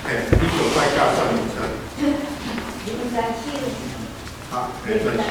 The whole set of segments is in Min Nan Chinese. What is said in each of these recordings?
嘿，你做拜教啥物知？林在秀。啊，林在秀。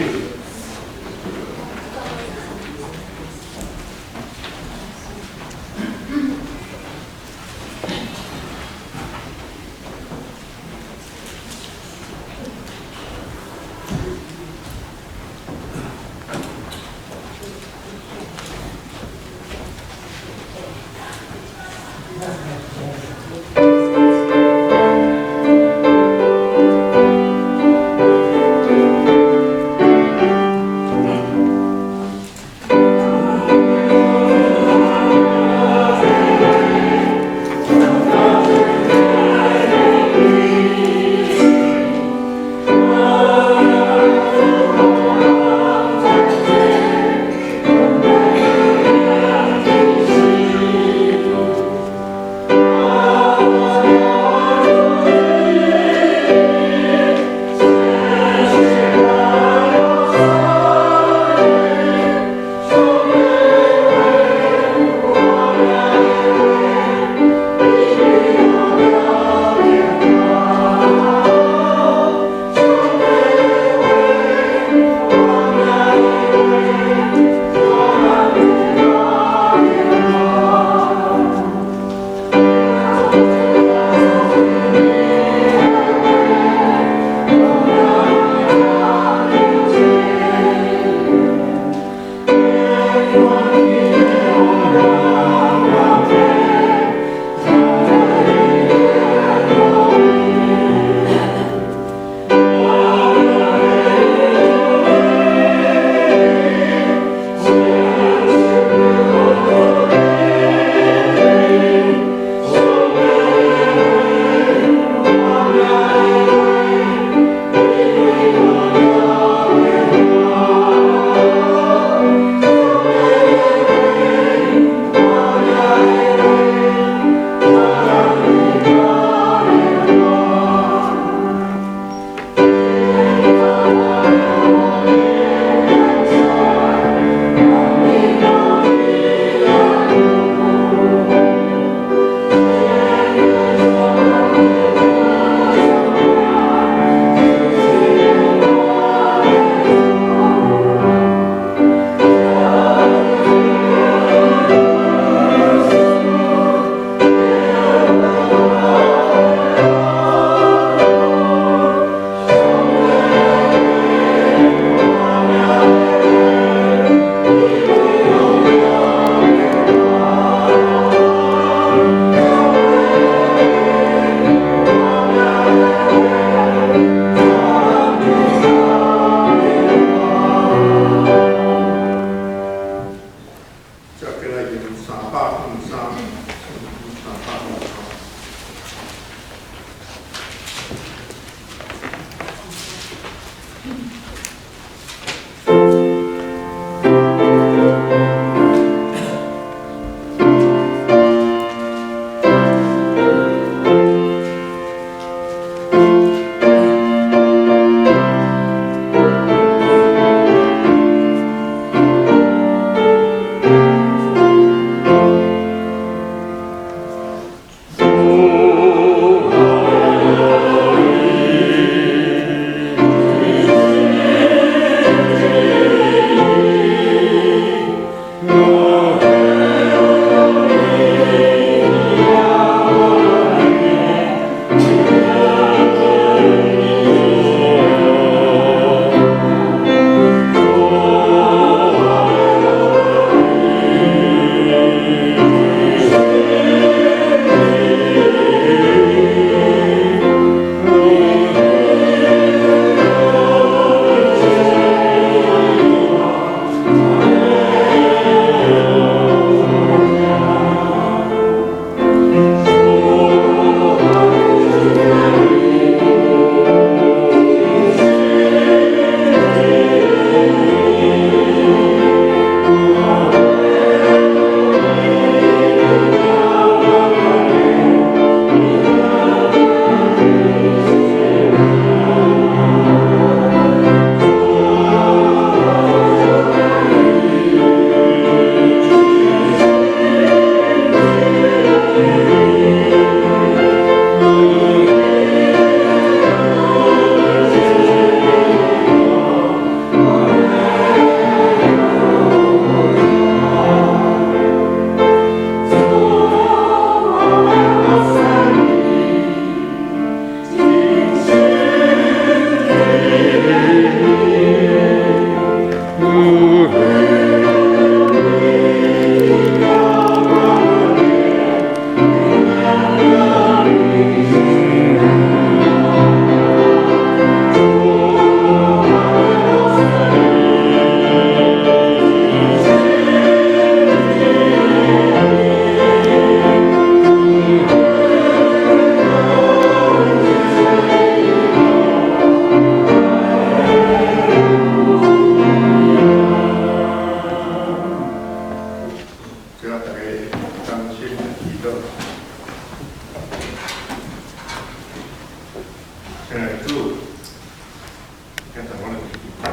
议会，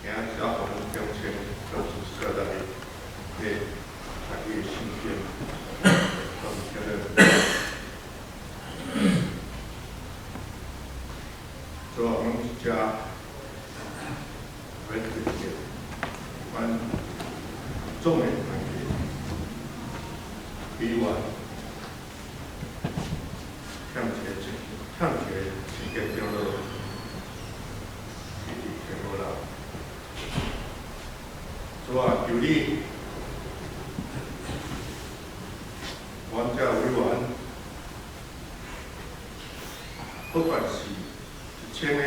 今仔小红中签都是设在咧读伊的圣经，拢叫做主啊，阮遮欲对著阮总的团体委员，欠一个欠一个圣经长老，一直欠无啦。主啊，求你，阮遮委员，不管是一千个、2000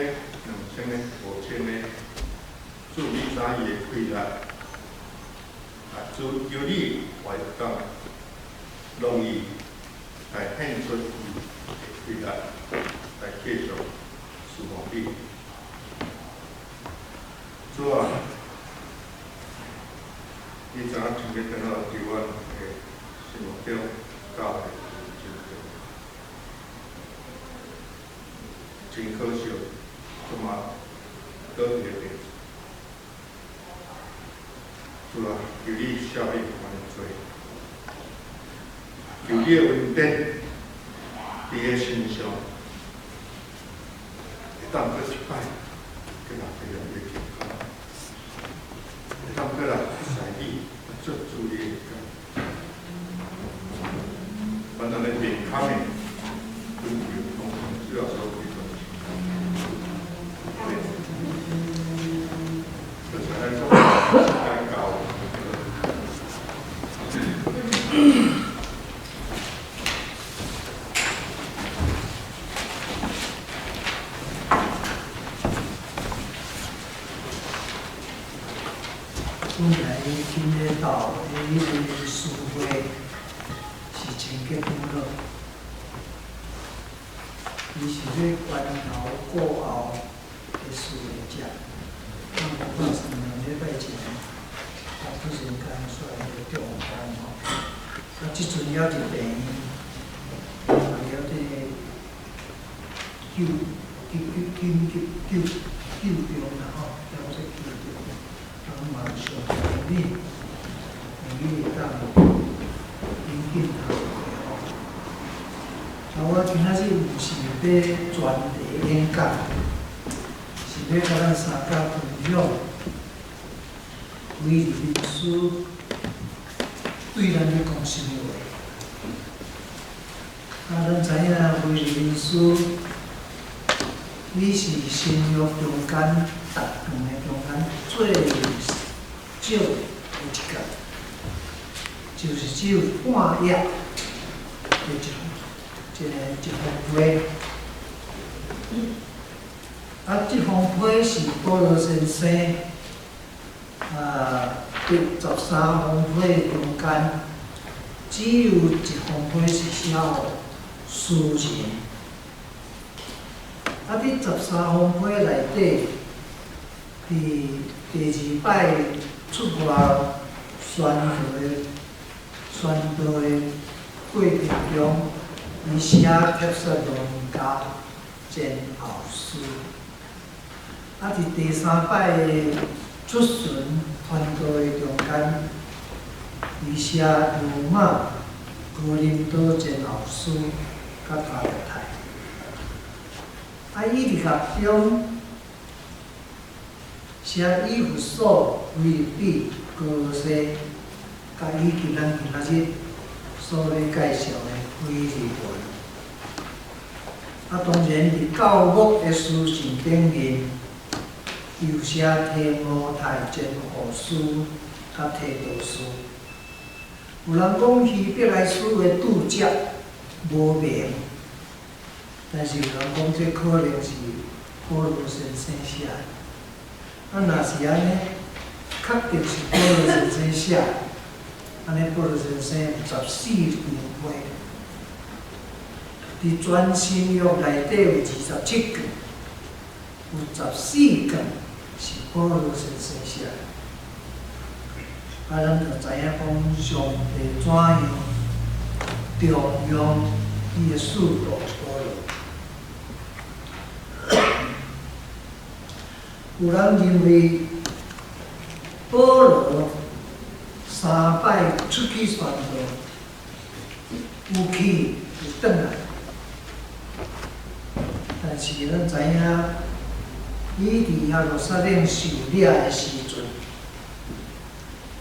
个、5000个，主你知伊的气力，啊，主求你来当，容易來獻出伊的氣力，來繼續侍奉你。主啊，你知影聖經長老佇阮的心目中教會真重要，真可惜，這馬倒一個病。主啊，求你赦免阮的罪，求你的恩典佇伊身上，會當閣一擺，閣來培養伊的健康，會當閣來服侍你，做主你的工。反正咧健康的，恳求奉主耶穌基督。對，就是咱做時間到。本來今日到的彼个司會是清潔長老，伊是咧關頭過後的司會者。啊，無看2禮拜前，啊，突然間出來個狀況吼，啊，這陣猶佇病院，啊，猶佇救救救緊急救救中啦吼，猶在救中。啊，嘛上帝你，願伊會當緊緊通恢復。啊，我今仔日毋是欲專題演講，是欲共咱三甲分享，腓立比書對咱咧講啥物話？啊，咱知影腓立比書，伊是新約中間逐卷的中間最少的一卷，就是只有半頁的一封批。啊，這封批是保羅先生啊，佇13封批中間，只有一封批是寫予私人。啊，佇十三封批內底，佇第二擺出外宣道的過程中，伊寫帖撒羅尼迦前後書。啊，佇第三擺出巡傳道的中間，伊寫羅馬、哥林多前後書佮提摩太。啊，伊佇合中寫以弗所、腓立比、歌羅西，佮以及咱今仔日所咧介紹的腓利門。啊，當然佇教牧的書信頂面，又寫提摩太前後書佮提多書。有人講希伯來書的著者無名，但是有人講這可能是保羅先生寫的。啊，若是按呢，確定是保羅先生寫，按呢保羅先生有14張批。佇全新約內底有27卷，有14卷是保羅先生寫的。啊，咱就知影講上帝怎樣重用伊的使徒保羅。有人認為保羅三擺出去宣道，有去有轉來，但是咱知影，伊佇耶路撒冷受掠的時陣，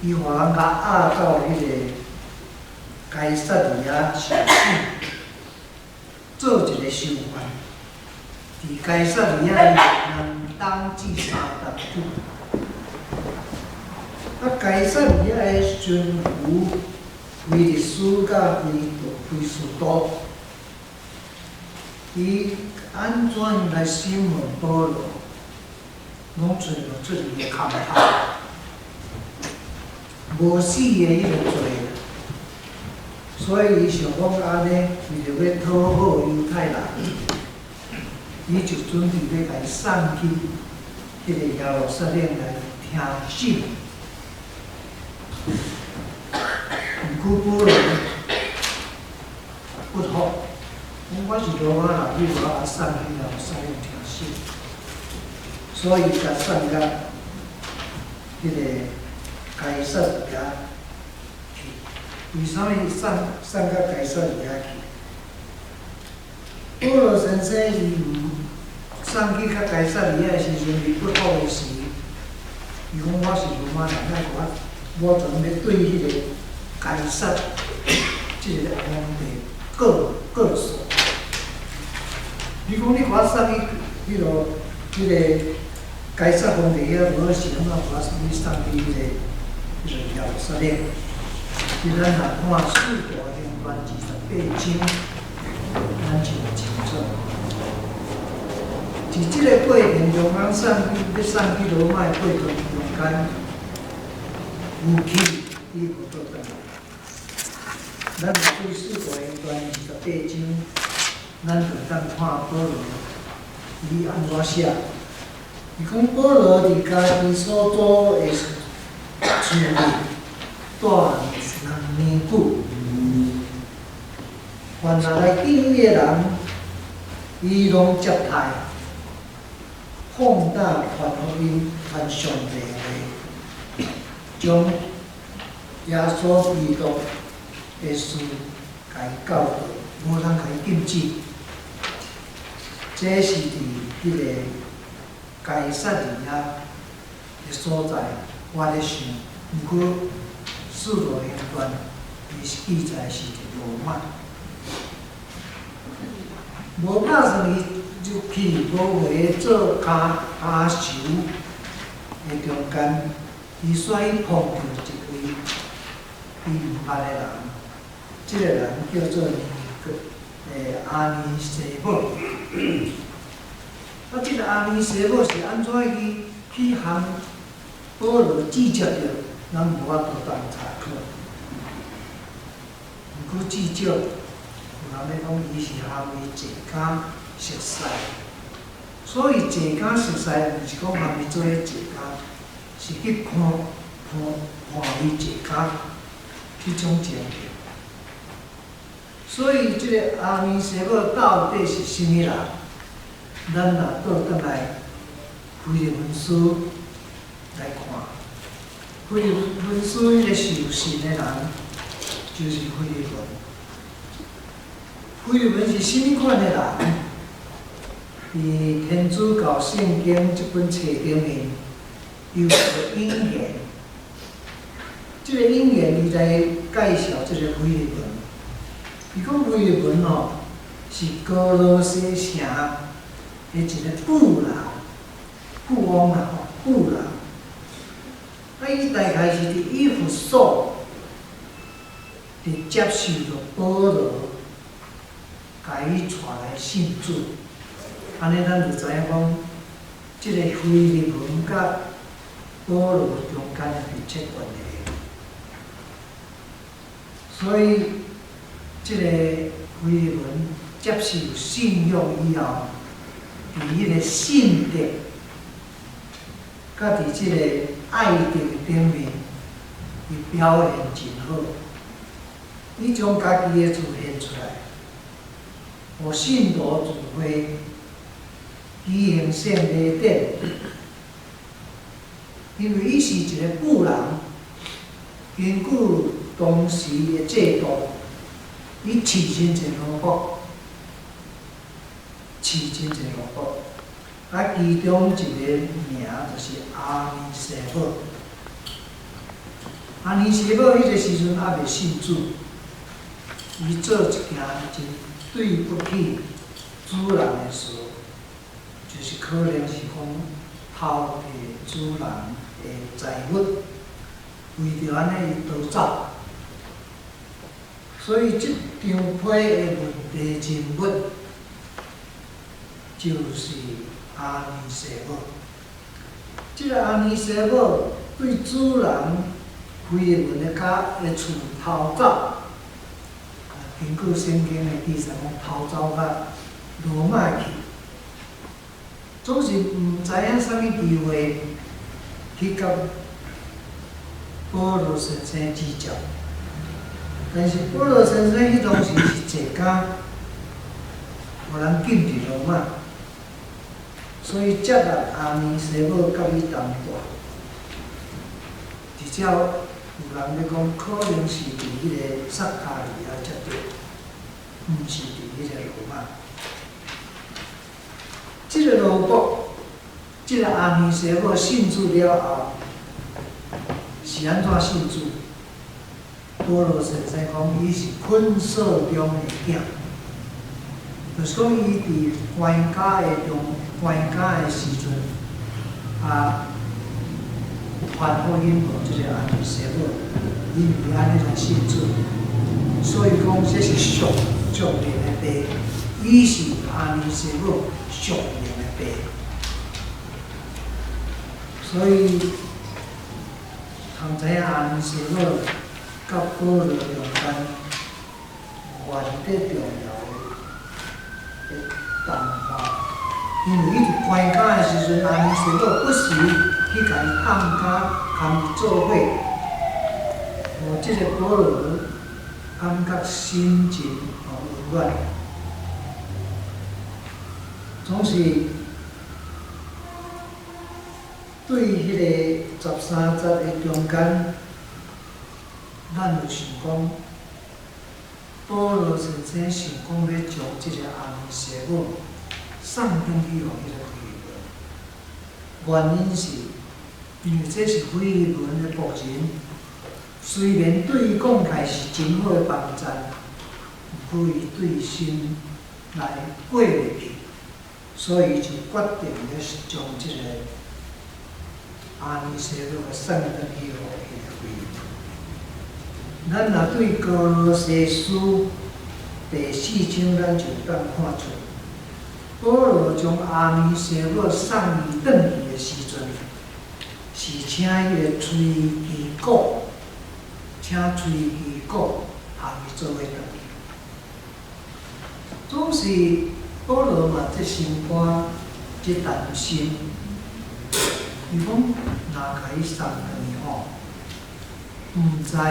伊予人共押到彼個該撒利亞受審，做一個囚犯。佇該撒利亞伊2冬至3冬久。啊，該撒利亞的巡撫腓力斯佮腓斯多，伊按怎樣來審問保羅，攏揣無出伊的空口，無死的彼個罪。所以伊想講按呢，為著欲討好猶太人，伊就準備欲共伊送去彼個耶路撒冷來聽審。毋過保羅不服，講我是羅馬人，你予我送去耶路撒冷聽審，所以共送到彼個該撒利亞去。為啥物送到該撒利亞去？保羅先生伊毋送去較該撒利亞的時陣，伊不服的時，伊講我是羅馬人，莫我我準備對彼個該撒這個皇帝告訴。伊講你予我送去彼落彼個該撒皇帝遐無好是按怎予我你送去彼個耶路撒冷？伫咱若看《使徒行傳》28章，咱就會清楚。佇這個過程中間，送去欲送去羅馬的過程中間，有去伊無倒轉來。咱若對《使徒行傳》二十八章，咱就會當看保羅伊按怎寫。伊講保羅佇家己所住的厝裡蹛2年久，凡若來見伊的人，伊攏接待，放膽傳福音、傳上帝的話，將耶穌基督的事共伊教導，無人共伊禁止。這是佇彼個該撒利亞的所在，我咧想，毋過《使徒行傳》伊是記載是佇羅馬，無打算伊入去無話做看守的中間，伊煞去碰著一位伊毋捌的人，這個人叫做阿尼西母。啊，這個阿尼西母是按怎去去和保羅接觸著，咱無法度當查考。毋過至少有人咧講，伊是和伊坐工熟似，所以坐工熟似，毋是講和伊做伙坐工，是去看看看伊坐工彼種情形。所以，這個阿尼西母到底是啥物人？咱若倒轉來腓利門書來看，腓利門書彼個受信的人就是腓利門。腓利門是啥物款的人？佇天主教聖經這本冊頂面有一個引言，這個引言伊來介紹這個腓利門。伊講腓利門吼是歌羅西城的一個富人，富翁啊吼，富人。啊，伊大概是佇以弗所佇接受著保羅，共伊帶來信主。按呢，咱就知影講，這個腓利門佮保羅中間的密切關係。所以，這個腓利門接受信仰以後，佇彼個信德，佮佇這個愛德頂面，伊表現真好。伊將家己的厝獻出來，予信徒聚會，舉行聖禮典，因為伊是一個富人，根據當時的制度，伊飼真濟奴僕，飼真濟奴僕。啊，其中一個名就是阿尼西母。阿尼西母彼個時陣猶未信主，伊做一件真對不起主人的事，就是可能是講偷摕主人的財物，為著按呢伊逃走。所以這張批的問題人物就是阿尼西母。這個阿尼西母對主人腓利門的家的厝偷走，根據聖經的記載講偷走到羅馬去，總是毋知影啥物機會去共保羅先生指教。但是保羅先生彼當時是坐監，予人禁佇羅馬，所以接納阿尼西母佮伊同住。而且有人咧講，可能是佇彼個撒迦利亞才對，毋是佇彼個羅馬。這個奴僕，這個阿尼西母信主了後，是按怎信主？保羅先生講，伊是捆鎖中的囝，就是講伊佇關監的中，關監的時陣，啊，傳福音予這個阿尼西母，因為按呢來信主，所以講這是屬屬靈的爸，伊是阿尼西母屬靈的爸，所以通知影阿尼西母佮保羅中間偌濟重要的談話，因為伊佇關監的時陣，阿尼西母不時去共伊探監，共伊做伙，予這個保羅感覺心情溫暖，總是對彼個13節的中間，咱有想講，保羅先生想講欲將這個阿尼西母送轉去予彼個腓利門，原因是因為這是腓利門的僕人，雖然對伊講起來是真好的幫贊，毋過伊對心內過袂去，所以就決定欲將這個阿尼西母送轉去予彼個腓利門。咱若對歌羅西書第四章，咱就會當看出，保羅將阿尼西母送伊轉去的時陣，是請彼個崔基古，請崔基古含伊做伙轉去。總是保羅嘛，這心肝，這擔心，伊講若共伊送轉去吼，毋知會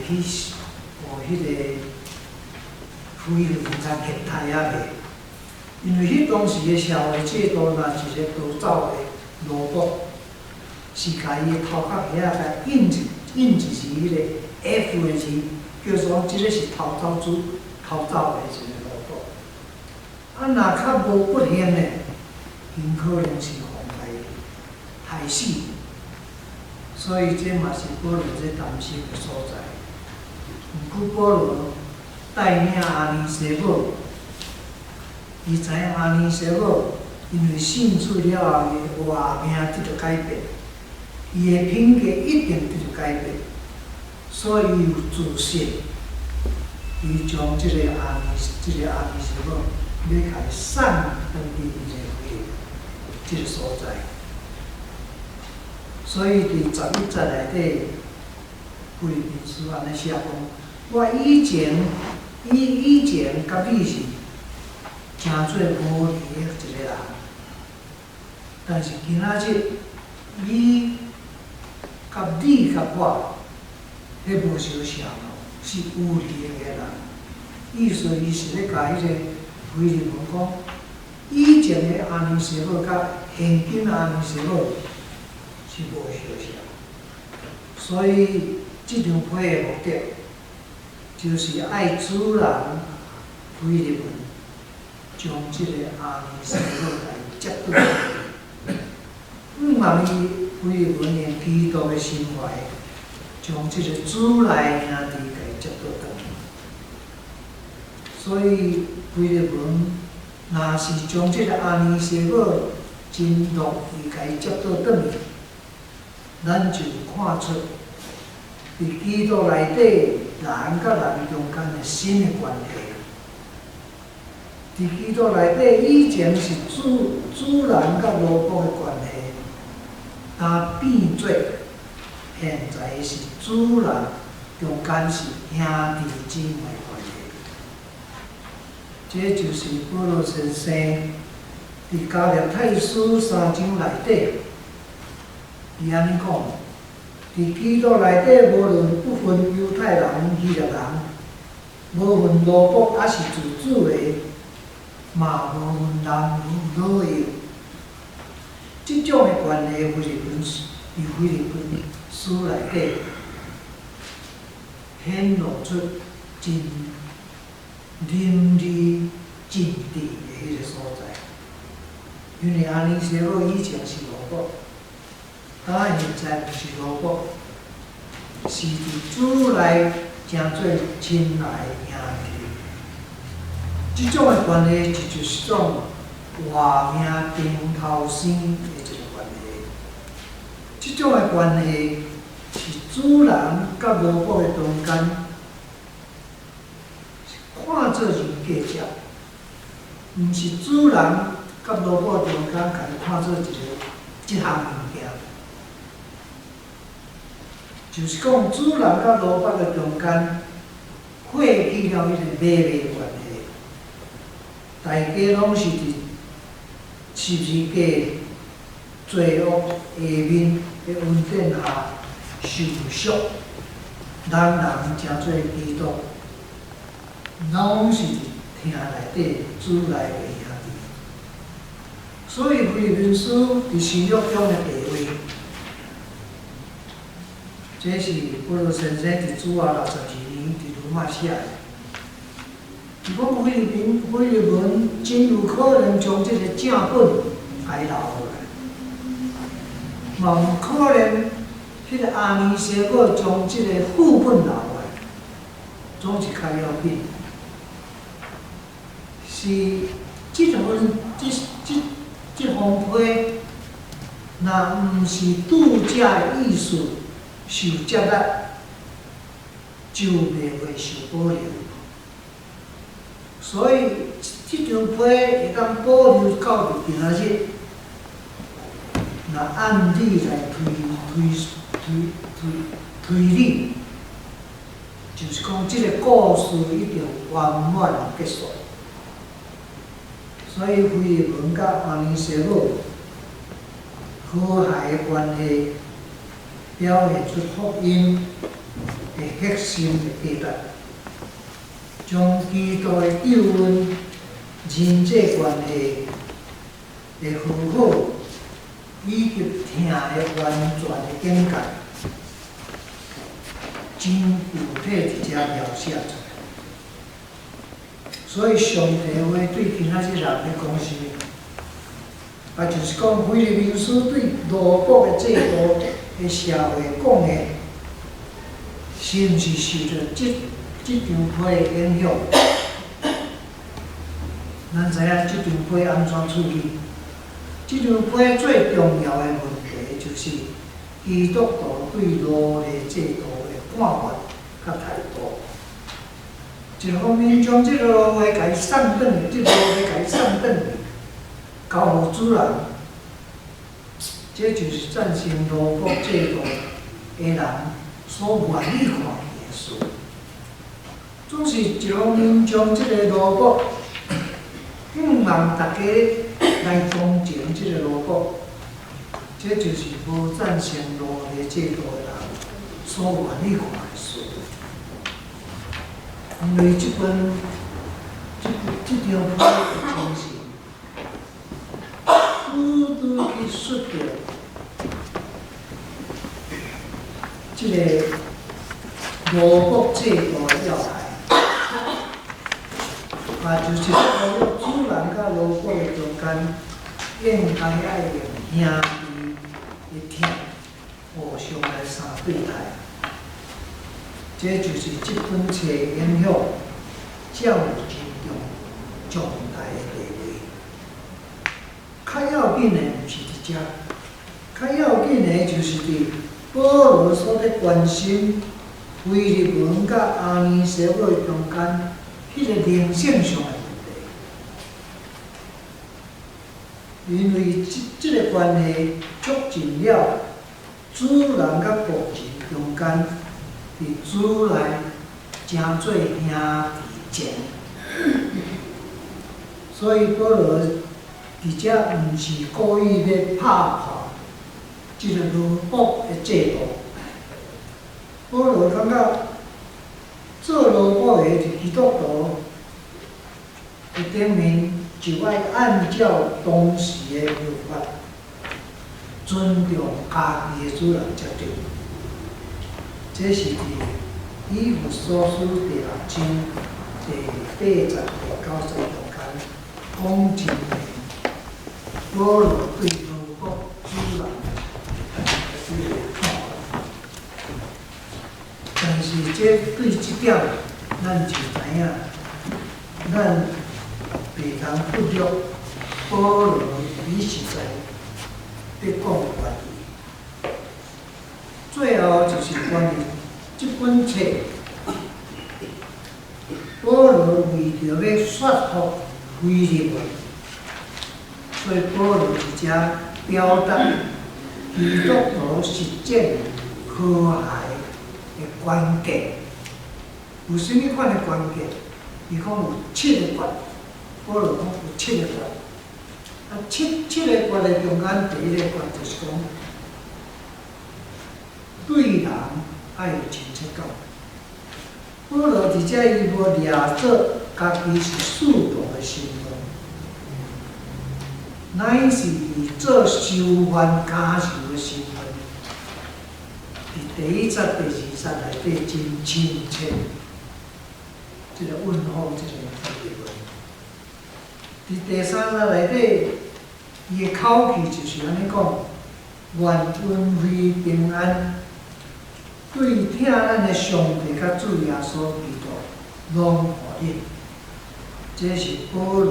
去予彼個腓利門共虐待抑袂？因為彼當時的社會制度，若一個逃走的奴僕，是共伊的頭殼遐共印一印一字彼個 F 的字，叫做這個是偷走主偷走的一個奴僕。啊，若較無不幸的，𪜶可能是予害死。所以這嘛是保羅這擔心的所在。毋過保羅帶領阿尼西母，伊知影阿尼西母因為信主了後，伊的活命得著改變，伊的品格一定得著改變，所以伊有自信，伊將這個阿尼西母欲共伊送轉去伊個這個所在。所以佇11節內底，腓立比書按呢寫講：我以前以以前佮你是成做無義的一個人，但是今仔日你佮你佮我，彼無相像哦，是有義的人。意思伊是咧共彼個腓利門講，以前的阿尼西母佮現今的阿尼西母是是無相像。所以這張批的目的，就是愛主人腓利門將這個阿尼西母來接轉來，向望伊腓利門用基督的心懷，將這個主內兄弟共伊接倒轉來。所以腓利門若是將這個阿尼西母真樂意共伊接倒轉去，咱就看出佇基督內底人佮人中間的新的關係。佇基督內底以前是主人佮奴僕的關係，但變做現在是主人中間是兄弟姊妹的關係。這就是保羅先生佇加拉太書三章內底，伊按呢講：佇基督內底，無論不分猶太人、希臘人，無分奴僕抑是自主的，嘛無分男女老幼。這種的關係，腓利門佇腓利門書內底顯露出真淋漓盡致的彼個所在。因為阿尼西母以前是奴僕，啊，現在毋是奴僕，是佇主內成做親愛的兄弟。這種的關係就是種活命頂頭生的一個關係。這種的關係是主人佮奴僕的中間，看做是價值，毋是主人佮奴僕中間共伊看做一個這項物件。就是講主人佮奴僕的中間，廢去了彼個買賣關係，大家攏是佇十字架罪惡下面的恩典下受贖，人人成做基督，攏是佇疼內底主內的兄弟。所以腓利門書佇新約中的地位，這是保羅先生佇主後62年佇羅馬寫的。如果腓利門真有可能將這個正本共伊留落來，嘛有可能彼個阿尼西母將這個副本留落來，總是較要緊。是這份這這這封批，若毋是拄者的意思受接納，就袂會受保留。所以這張批會當保留到佇今仔日，若按理來推理，就是講這個故事一定圓滿結束。所以腓利門佮阿尼西母和諧的關係，表現出福音的核心的價值，將基督的救恩、人際關係的和好，以及疼的完全的境界，真具體佇遮描寫出來。所以上帝話對今仔日人咧講啥物？啊，就是講腓利門書對奴僕的制度的社會講的，是毋是受著這張批的影響？咱知影這張批按怎處理？這張批最重要的問題就是基督徒對奴隸制度的看法佮態度。一方面將這個奴隸共伊送轉去，這個奴隸共伊送轉去，交予主人，這就是贊成奴僕制度的人所願意看見的事。總是一方面將這個奴僕，向望大家來同情這個奴僕，這就是無贊成奴隸制度的人所願意看的事。因為這份這張批的精神，拄拄去說著這个奴僕制度的要害，啊，就是說主人佮奴僕的中間，應該愛用兄弟的疼，互相來相對待。這就是這本冊影響占有真重重大的地位。較要緊的毋是佇遮，較要緊的就是佇保羅所咧關心腓利門佮阿尼西母中間彼個靈性上的問題，因為這個關係促進了主人佮僕人中間佇主內成做兄弟情，所以保羅佇遮毋是故意欲拍破這個奴僕的制度。保羅感覺做奴僕的佇基督徒的頂面，就愛按照當時的律法，尊重家己的主人才對。這是佇以弗所書第六章第八節第九節中間講真明，保羅對奴僕主人的這個看法。但是這對這點，咱就知影，咱袂通忽略保羅伊實在佇講的原意。最後就是關於這本冊，保羅為著欲說服腓利門，所以保羅佇遮表達基督徒實踐和諧的關鍵。有啥物款的關鍵？伊講有七个訣，保羅講有七个訣。啊，七個訣的中間，第一個訣就是講，對人愛有親切感。保羅佇遮伊無掠做家己是使徒的身份，乃是以做囚犯看守的身份，佇第一節、第二節內底真親切，這個問候這個腓利門。佇第三節內底，伊的口氣就是按呢講：願恩惠平安，對疼咱的上帝佮主耶穌基督攏予恁。這是保羅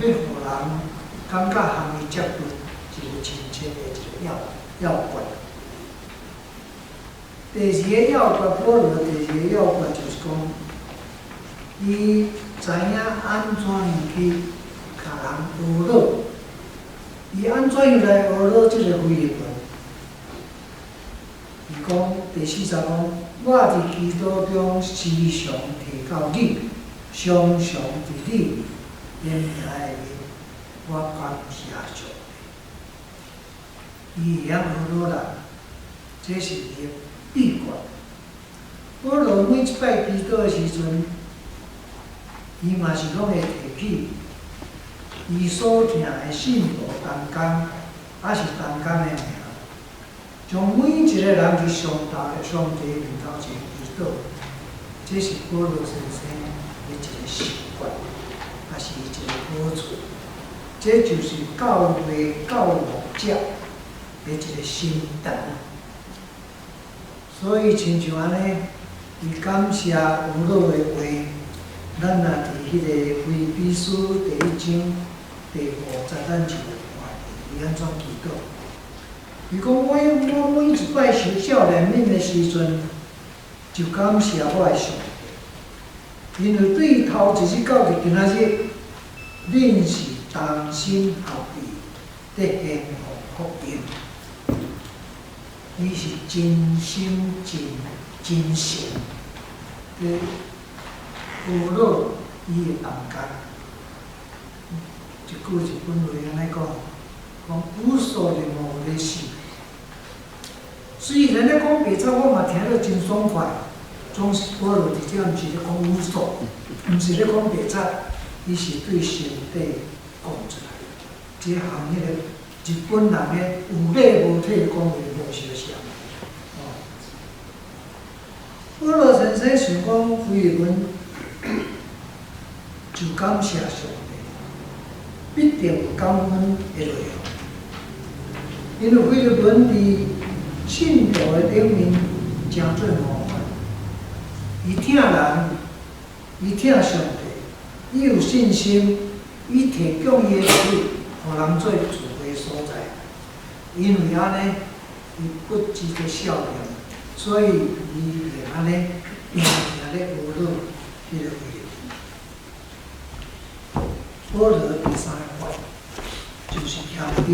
欲予人感覺和伊接近一個親切的一個要訣。第二个要訣，保羅第二個要訣就是講，伊知影按怎樣去共人呵咾，伊按怎樣來呵咾這個腓利門？伊講第四節講，我佇基督中時常提到你，常常佇你的名內面，我感謝上帝。伊會曉呵咾人，這是伊的秘訣。保羅每一擺祈禱的時陣，伊嘛是攏會提起伊所疼的信徒同工，抑是同工的名，將每一個人佇上帝面頭前祈禱，這是保羅先生的一個習慣，也是一個好處。這就是教會教牧者的一個心態。所以，親像按呢，伊感謝呵咾的話，咱若佇彼個腓立比書第一章第五節，咱就會看見伊按怎祈禱。伊講我每一擺受少年恁的時陣，就感謝我的上帝，因為對頭一日到佇今仔日，恁是同心合意佇傳福音，伊是真心真誠佇呵咾伊的同工。一句日本話按呢講，講有數就無咧死。雖然咧講白賊，我嘛聽了真爽快。總是保羅佇遮毋是咧講有數，毋是咧講白賊，伊是對上帝講出來。這和彼個日本人的有理無體講話無相像。哦，保羅先生想講，腓利門就感謝上帝，必定有感恩的內容。因為腓利門佇信徒的頂面誠做模範，伊疼人，伊疼上帝，伊有信心，伊提供伊的厝，予人做聚會所在。因為按呢，伊不值得笑面，所以伊會按呢定定咧呵咾彼個腓利門。保羅第三個就是謙卑，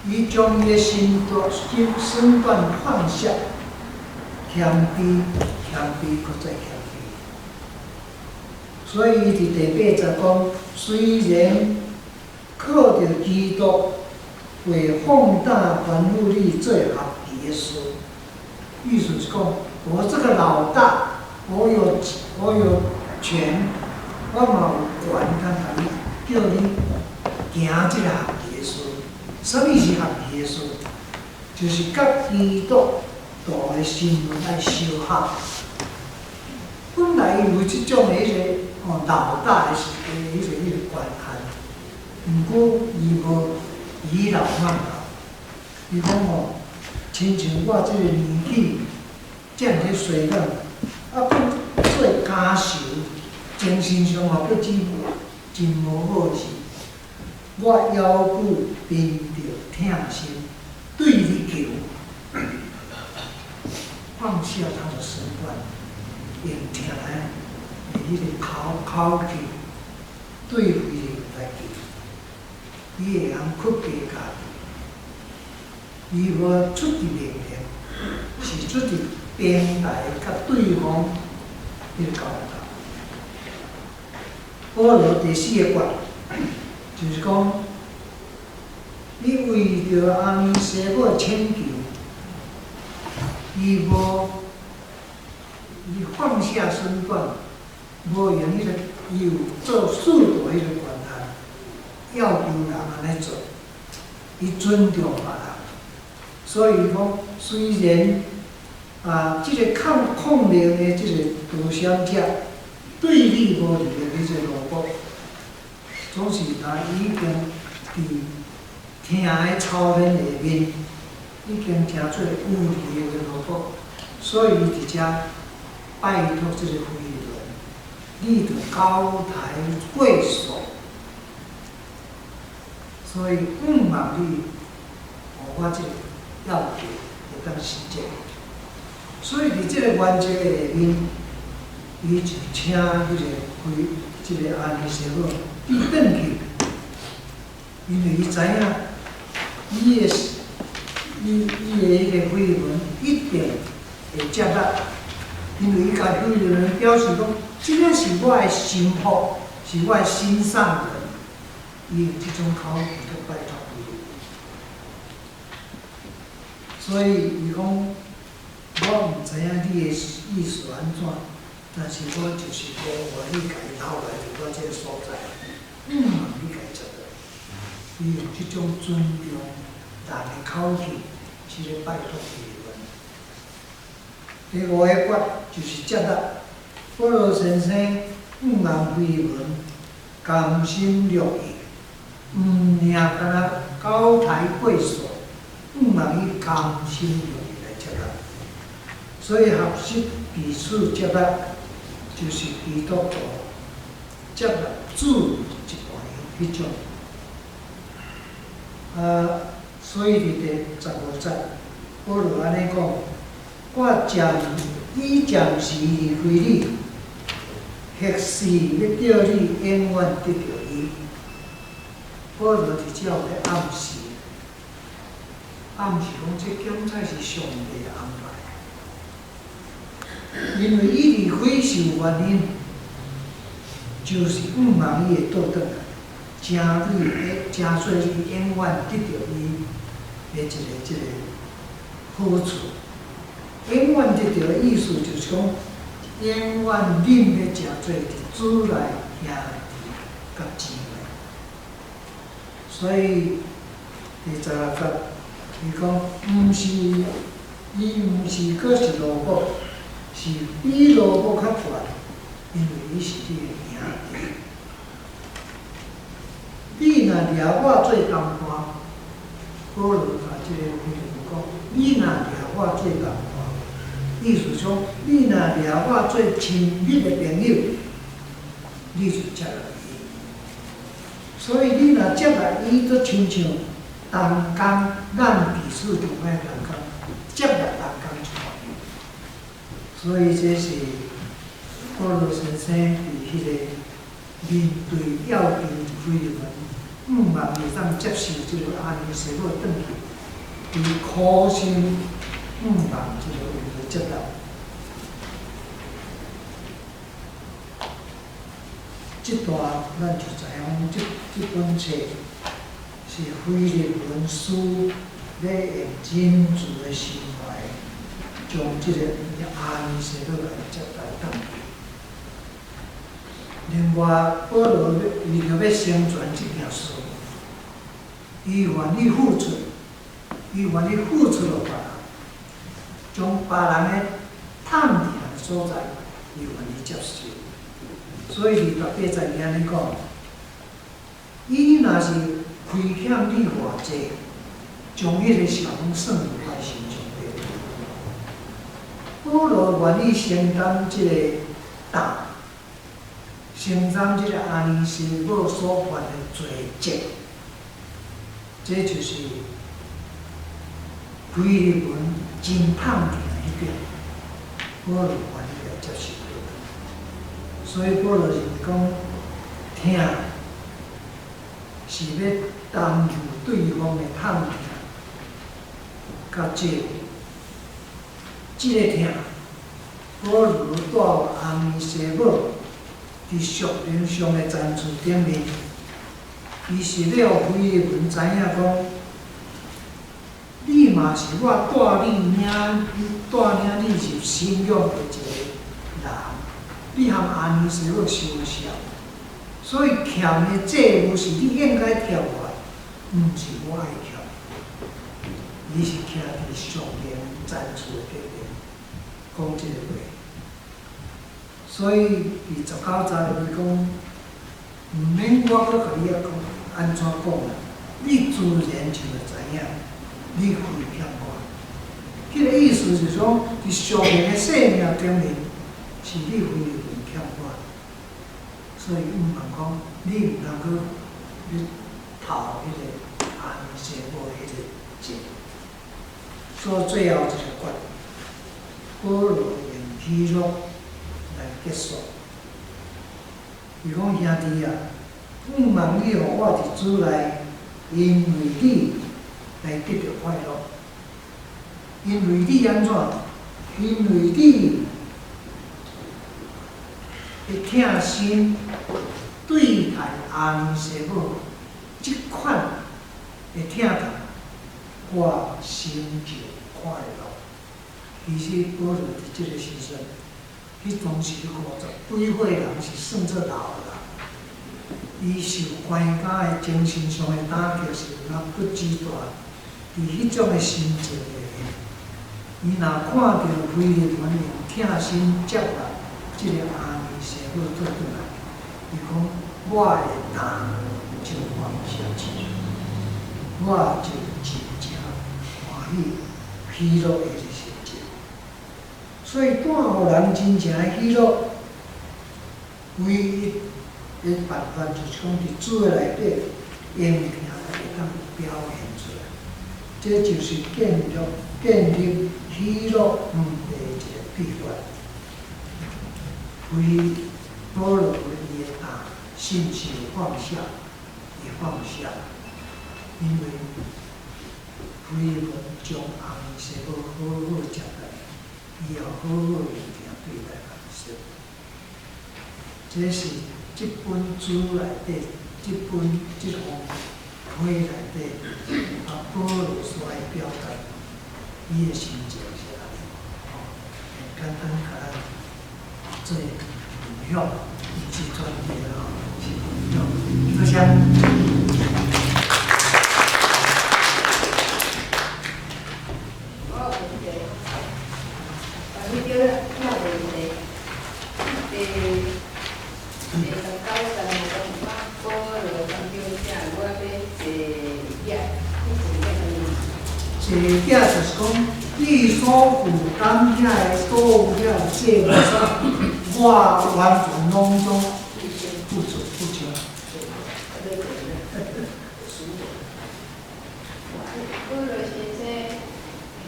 伊將伊的身段、身段放下，謙卑、謙卑，閣再謙卑。所以伊佇第八節講，雖然靠著基督會放膽吩咐你做合宜的事，意思是講，我這個老大，我有權，我嘛有權通共你叫你行這個合宜的事。啥物是合宜的事？就是佮基督徒的身份愛相合。本來伊有這種的彼個哦老大的是的彼個權限，毋過伊無倚老賣老。伊講哦，親像我這個年紀，遮爾衰老，啊，閣做家仇，精神上嘛閣真真無好勢。我猶閣憑著疼心對你求，放下他的身段，用疼的彼個口口氣對腓利門來求，伊會通屈低家己，伊無出佇命令，是出佇平台佮對方彼個交談。保羅第四個訣，就是講，你為著阿尼西母的請求，伊無伊放下身段，無用彼個，伊有做使徒彼個權限，要求人按呢做，伊尊重別人，所以講雖然啊，這個抗抗命的這個導賞者對你無利的彼個蘿蔔，總是他已經佇疼的操練下面，已經成做有利的蘿蔔，所以伊佇遮拜託這個腓利門，你著高抬貴手，所以向望你，予我這個要求會當實踐。所以佇這個原則的下面，伊就請彼個腓，這個阿尼西母伊轉去，因為伊知影，伊的伊伊的彼個腓利門一定會接納，因為伊共腓利門表示講，這個是我的心腹，是我的心上人，伊用這種口氣去拜託伊。所以伊講，我毋知影你的意思按怎，但是我就是無願意共伊留來佇我這個所在，向望你共伊接納。伊用這種尊重人的口氣，是咧拜託腓利門。第五個訣就是接納。保羅先生向望腓利門，甘心樂意，毋爾干焦高抬貴手，向望伊甘心樂意來接納。所以學習彼此接納，就是基督徒接納主一半彼種。啊，所以佇第15節，保羅按呢講：我暫已暫時離開你，或是欲叫你永遠得著伊。保羅佇遮有咧暗示，暗示講這敢才是上帝的安排。因為伊離開是有原因，就是向望伊會倒轉來，成你成做你永遠得著伊的一個這個好處。永遠得著的意思就是講，永遠恁欲成做佇主內兄弟佮姊妹。所以第16節，伊講毋是伊毋是閣是奴僕，是比奴僕較懸，因為伊是你的兄弟。你若掠我做同伴，保羅共這个腓利門講，你若掠我做同伴，意思講，你若掠我做親密的朋友，你就接納伊。所以你若接納伊，就親像同工，咱彼此中間同工，接納同工一款。所以這是保羅先生佇彼个面對要求腓利門，向望會當接受這个阿尼西母轉去，伊苦心向望這个為了接納。這段咱就知影講，這本冊是腓利門書咧用真摯的心懷，將這個阿尼西母來接待轉去。另外，保羅為著欲成全這件事，伊願意付出，伊願意付出予別人，將別人的痛疼的所在，伊願意接受。所以28節伊按呢講，伊若是虧欠你偌濟，將彼個數攏算佇我身上底。保羅願意承擔這个擔，承擔這个阿尼西母所犯的罪責，這就是腓利門真痛疼的彼邊，保羅願意來接受。所以保羅認為講，疼是欲擔負對方的痛疼佮債務。這个疼，保羅帶阿尼西母佇屬靈上的層次頂面，伊是欲予腓利門知影講，你嘛是我帶你領帶領你入信仰的一个人。你和阿尼西母相像，所以欠的債務是你應該欠我，毋是我愛欠。伊是徛佇屬靈層次的底面講這個話，所以佇19節伊講，毋免我閣共你講按怎講啦，你自然就會知影，你虧欠我。彼個意思是講，佇屬靈的生命頂面，是你非常欠我，所以毋通講你毋通閣欲討彼个阿尼西母彼个債。所以最後一个決，保羅用喜樂來結束。伊講兄弟啊，向望你予我佇主內，因為你來得著快樂。因為你按怎？因為你的疼心對待阿尼西母這款的疼痛，我心就快樂。其實保羅佇這个時陣，彼當時50幾歲人是算做老啦。伊受關監的精神上的打擊是有影不止大，佇彼種的心情內面，伊若看著腓利門用疼心接納這个阿尼西母倒轉來，伊講我的擔就放下去，我就真正歡喜喜樂的心情。所以帶予人真正的喜樂，唯一的辦法就是講佇主的內底，用疼會當表現出來。這就是建立喜樂問題一個秘訣。為保羅伊的擔是毋是有放下？會放下，因為腓利門將阿尼西母好好接待，伊也好好用疼對待阿尼西母。這是這本書內底，這本這封批內底，啊，保羅所愛表達伊的心情是按呢，吼，簡單共咱做分享，毋是專業吼，是分享。多謝。我有問題。這就是講，你所負擔遐的所有遐的債務啥，我完全攏總付出付清。保羅先生，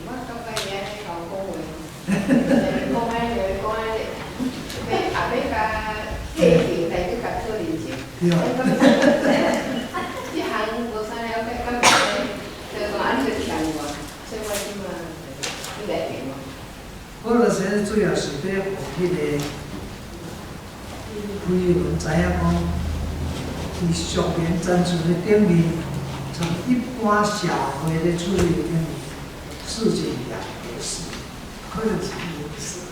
我感覺伊按呢姣講話，講按呢，講按呢，欲也欲共批評，但閣共做認證。對。這項無啥了解，感覺就講按呢就欠我，所以我這馬應該變我。保羅先生主要是欲予彼个菲利門知影講，佇屬靈戰術的頂面，從一般社會咧處理的頂面，事情兩回事，可能是一回事。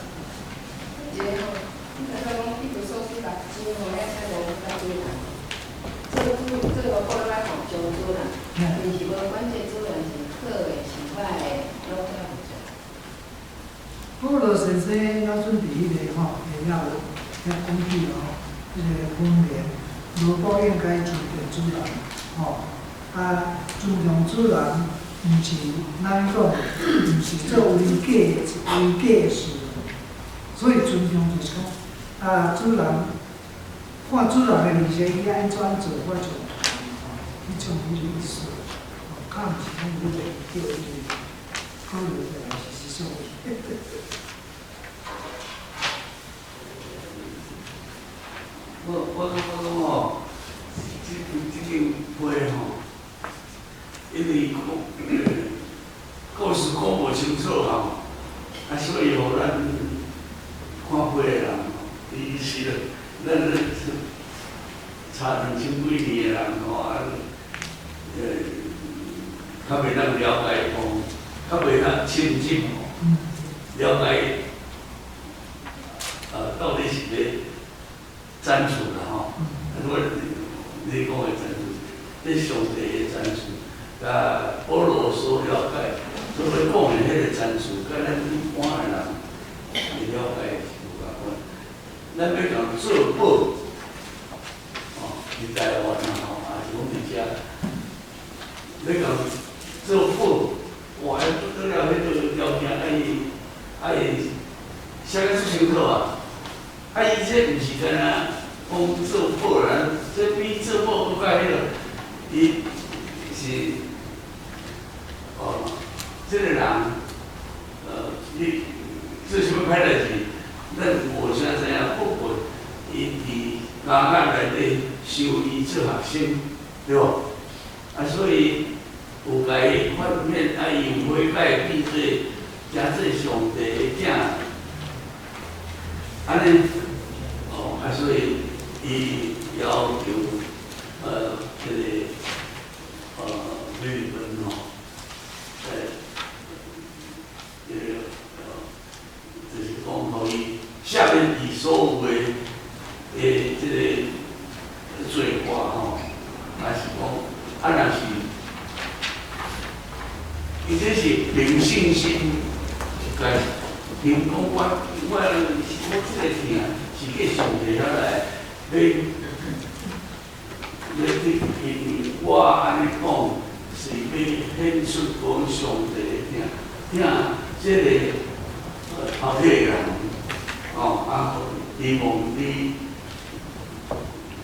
一个吼，你感覺講彼個所書六章吼，遐寫五十幾人，做主做五個攏愛看上主啦，毋是無關這主人是好的是歹的，攏較無錯。保羅先生猶準佇彼个吼，會曉遐講起吼，彼个文言，奴僕應該尊重主人，吼，啊，尊重主人，毋是咱講，毋是做違假違假的事，所以尊重就是講，啊，主人看主人的理解，伊按怎做，我就吼，彼種彼个意思，吼，較毋是講彼個叫彼個考慮的是啥物。我感覺講吼，這間批吼，因為講故事講無清楚吼，啊，所以予咱看批的人，伊是咱差2000幾年的人吼，啊，較袂當了解講，較袂當深入吼，了解，到底是咧展示啦吼，啊，我你講的展示，這上帝的展示，佮保羅所了解，所欲講的彼个展示，佮咱一般的人的了解是無仝款。咱欲共做保，吼，佇台灣啊吼，抑是講佇遮，欲共做保，哇，彼了彼个條件愛愛寫甲足清楚啊！啊，伊這毋是干焦講做保人，這比做保閣較彼落，伊是哦，這个人，你做啥物歹代誌，咱無啥知影，不過伊佇監獄內底收伊做學生，對無？啊，所以有共伊反面，啊，伊有悔改變做誠做上帝的囝。按呢，哦，啊，所以伊要求，這个，菲利門吼，這个，就是講予伊赦免伊所有的這个罪過吼，還是講，啊，若是，伊這是憑信心來憑講我這个疼是去上帝遐來，欲欲去因為我按呢講，是欲顯出講上帝的疼，疼這个頭體的人，吼啊，希望你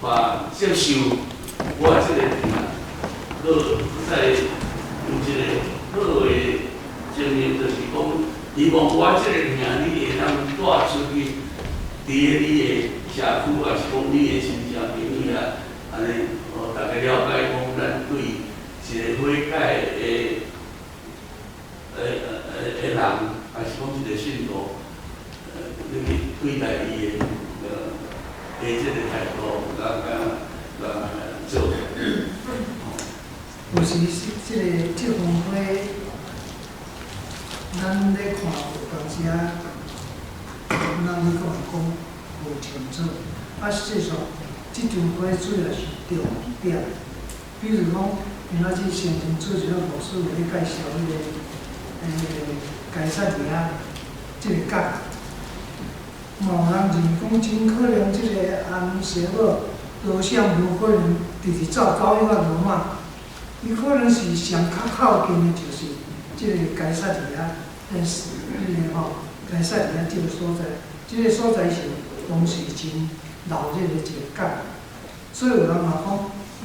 把接受我這个疼，閣再有一个好的情形，就是講，希望我這个疼你會當帶出去，佇咧你的社區，抑是講你的親戚朋友遐，按呢，予大家了解講，咱對一個悔改的人，抑是講一個信徒，你去對待伊的這個態度，佮做。有時這个這封批，咱咧看有當時啊，咱咧講講無清楚，啊，實際上這張批主要是重點。比如講，今仔日先前主持人牧師有咧介紹彼个，該撒利亞這个角，嘛有人認為講真可能這个安舍某羅相無可能直直走走彼個羅馬，伊可能是上較靠近的，就是這个該撒利亞認識彼个吼，該撒利亞這个所在，這个所在是當時真鬧熱的一个港，所以有人嘛講，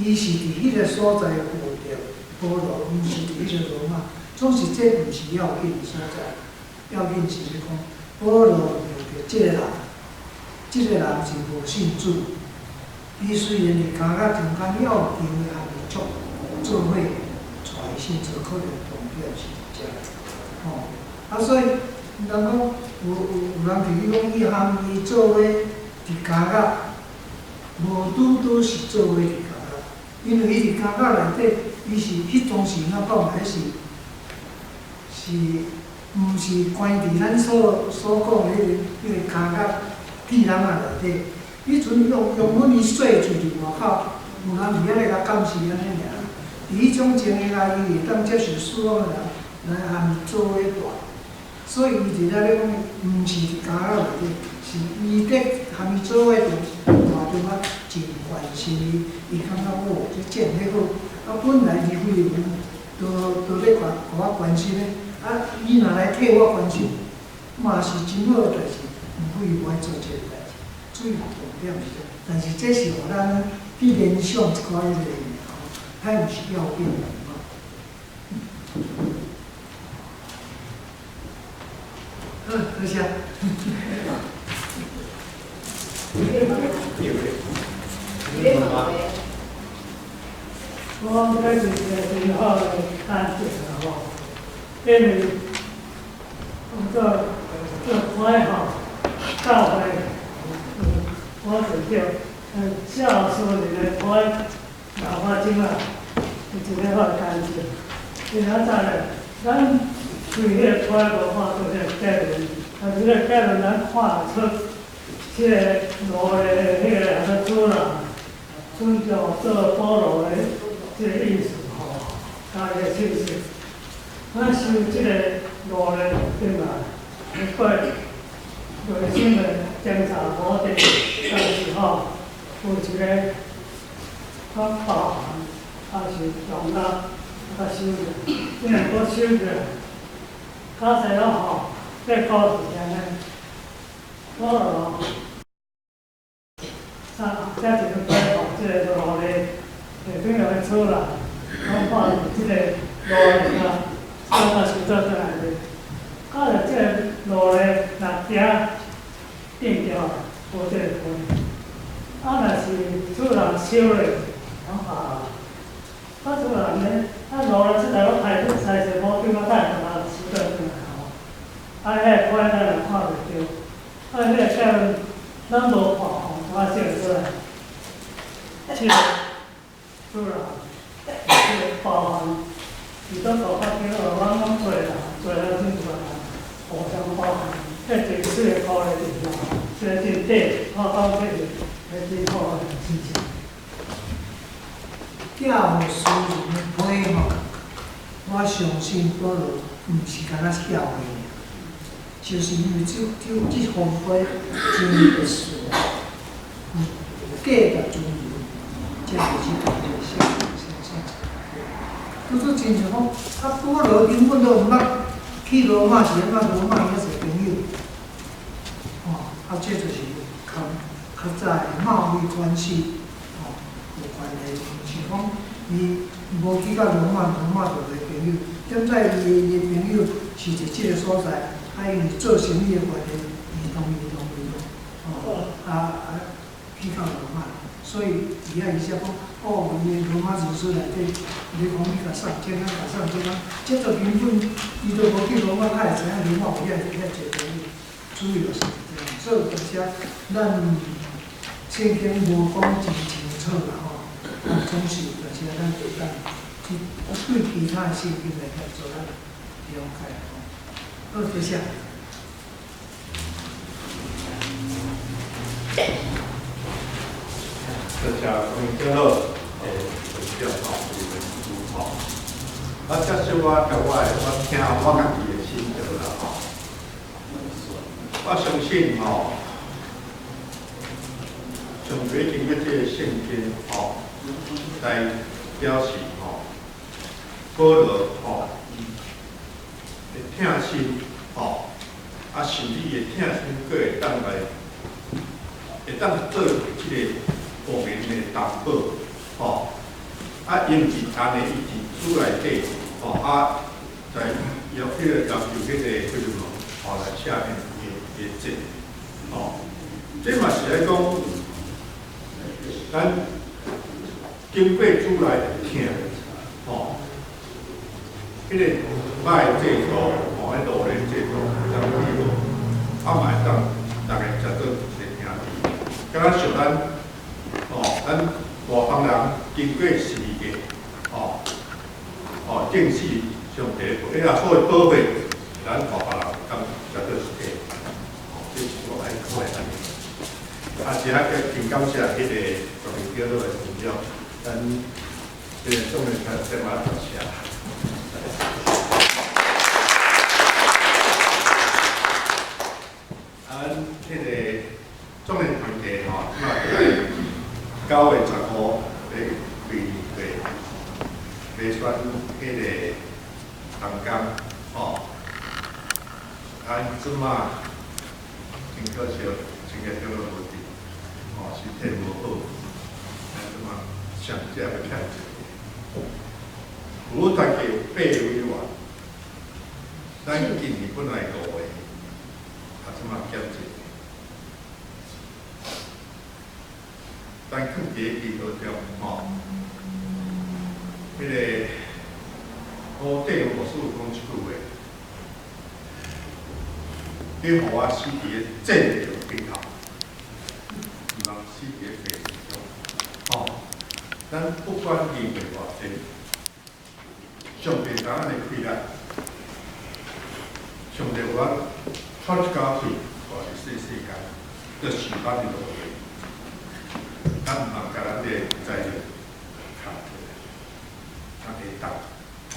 伊是佇彼个所在遇著保羅，毋是佇彼個羅馬。總是這毋是要緊的所在，要緊是咧講保羅遇著這個人，這個人是無信主。伊雖然佇監獄中間猶有機會和伊做做伙帶伊信主，可能重點是佇遮，吼。啊，所以人講有人提議講，伊和伊做伙佇監獄，無拄拄是做伙佇監獄，因為伊佇監獄內底，伊是彼當時若講彼是是毋是關佇咱所講的彼個監獄鐵籠仔內底。彼陣用用阮伊細厝佇外口，有人佇遐咧共監視按呢爾。佇彼種情形下，伊會當接受四方的人來和伊做伙住，所以伊佇遐咧講，毋是佇監獄內底，是伊咧和伊做伙住中間真關心伊，伊感覺哦，這這爾好。啊，本來離開的都咧共我關心咧，啊，伊若來替我關心，嘛是真好的代誌，毋過伊無愛做這个代誌。主要重點是這，但是這是予咱去聯想一寡彼个吼，彼毋是要緊的吼。好，多謝。我這是一個真好的看見啦吼，因為我做做會吼，教會。我就叫教師裡面我老花精啊，有一个好感覺。因為早咧，咱對彼个批無看出彼个結論，但是彼个結論咱看出，這个路的彼个啥物主人尊重做保羅的這個意思吼，佮伊的信息。咱受這个路的對嘛，過內心的檢查無定，但是吼，有一個較包含，抑是容納較守著，因為閣守著，較濟攏吼，這故事是按呢，我咯，三這一個批吼，這个路的下邊有個主人，攏看著這个路的啊，小可收做轉來的，啊，著這个路的若行斷掉，無這个批。啊，若是主人收咧，攏啊，啊主人咧，啊路咧出來攏歹去塞車，無變我等下收倒轉來吼。啊，彼个批咱也看袂著，啊，彼个結論咱無看吼，我說出來，這個主人，這個包含，伊都做較對，咱攏做人，做人真做人，互相包含，這真水的鼓勵地方，這個真對，我講這是真好的事情。寄予私人的批吼，我相信保羅毋是干焦是教會爾，就是因為這封批真特殊，有價值尊嚴，才會去講這個聖聖。拄拄親像講，啊保羅根本都毋捌去羅馬，是按怎羅馬遐濟朋友，吼，啊這就是較較早的貿易關係，吼，有關係，毋是講伊無去到羅馬，羅馬就袂朋友。現在伊的朋友是佇這個所在，啊，因為做生意的關係，移動移動移動，吼，啊去到羅馬，所以佇遐伊才講，哦，伊的羅馬字書內底，伊咧講伊共送這個，共送這個，這就根本伊都無去羅馬，哪會知影羅馬有遐遐濟朋友？主要是這樣，所以有當時咱聖經無講真清楚啦吼，啊，總是有當時咱會當去對其他的聖經來協助咱了解吼。好，多謝。多謝郭長老，分享吼，这本书吼。啊，这是我共我的，我聽我家己的心得啦吼。我相信吼，上帝經過這個聖經吼，來表示吼，保羅吼，疼心，吼，啊，甚至伊的疼心，阁会当来，会当做這个預言的擔保，吼，啊，因為按呢伊佇主內底，吼，啊，在要彼個要求彼個腓利門，吼，來赦免伊的債，吼，這嘛是來講，咱經過主來疼，吼，彼個歹制度，吼，彼路人制度，當記無，啊嘛會當逐个食做一个兄弟，敢若像咱，吼，咱大方人經過十字架，吼，吼，正視上帝，彼個所謂寶血，咱大別人當食做一個，吼，這是我愛看的按呢。啊，是啊，真感謝彼個大明長老的分享，咱這個眾人先來感謝。啊，彼個眾人團體吼，這馬9月15咧開會，咧選彼個同工，吼。啊，這馬真可惜，真個長老無佇，吼，身體無好，啊，這馬上才欲欠一个。有大家有八委員，咱今年本來五个，啊，這馬減一個。咱囥佇祈禱中，吼，彼個烏帝牧師有講一句話，你予我死佇个戰場頂頭，毋通死佇个病床中，吼。咱不管經過偌濟，上帝知咱的氣力，上帝予咱喘一口氣，活佇這世間，就是咱的路。咱毋通共咱的責任扛起來，咱會當吼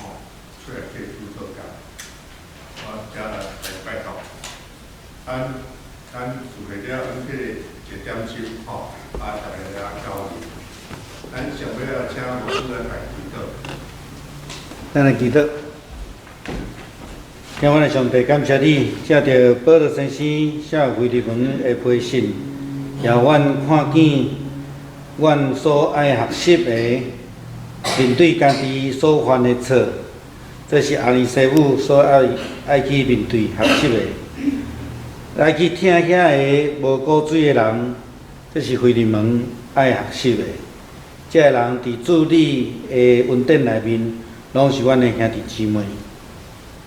出來替主做工。我遮來拜託，咱聚會了，阮彼個一點鐘吼，啊，逐家來交流。咱上尾仔請牧師來來祈禱。咱來祈禱。天父的上帝，感謝你，藉著保祿先生寫腓利門的批信，予阮看見阮所愛學習的，面對家己所犯的錯，這是阿尼西母所愛去面對學習的。來去疼遐个無古錐的人，這是腓利門愛學習的。這个人佇主你的恩典內面，攏是阮的兄弟姊妹。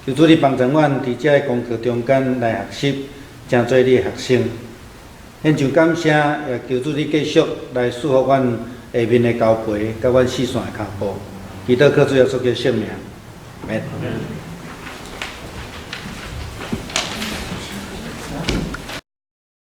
求主你幫助阮佇這个功課中間來學習，成做你的學生。獻上感謝，也求主你繼續來賜福阮下面的交陪，佮阮四線的跤步。祈禱靠主耶穌基督聖名，阿們。